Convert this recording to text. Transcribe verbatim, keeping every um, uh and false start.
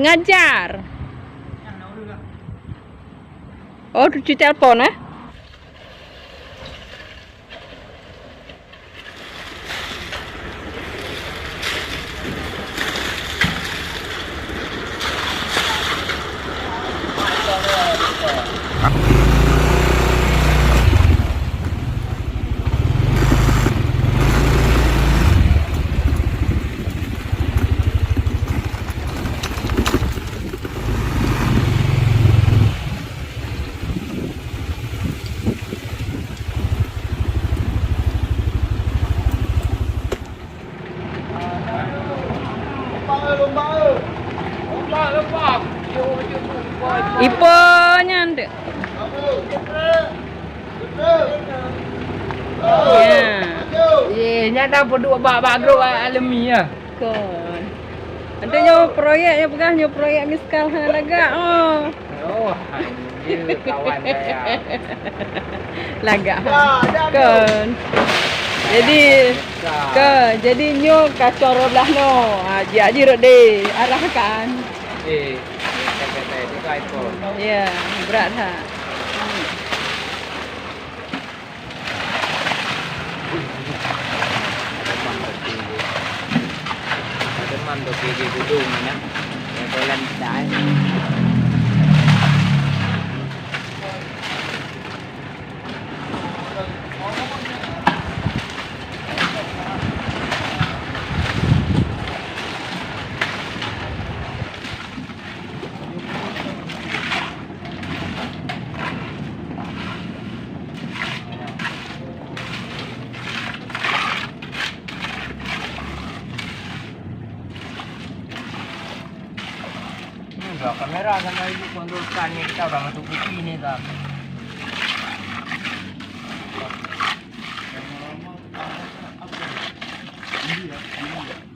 Ajar. Oh, cuci telepon, eh? Ipo nyan dek. Ya. Eh, nyan dah peuduek bak, bak grup alumni ya. Kon. Ante nyoe proyek, nyoe peugah nyoe proyek Miskal hana lagak, oh. Oh, anjir, kawan saya. Lagak, ha. Kon. Jadi, ke, jadi nyoe kacau dua belah no. Ha, jiak jirut deh, arahkan. Eh, eh, eh, eh, eh, eh, eh, eh. Ya, berat ha. Teman toke di gedung mana? Yang jalan besar. Ini udah kamera sama ibu kontrolkan ni, kita udah masuk P P ni dah. Ini ya, ini ya.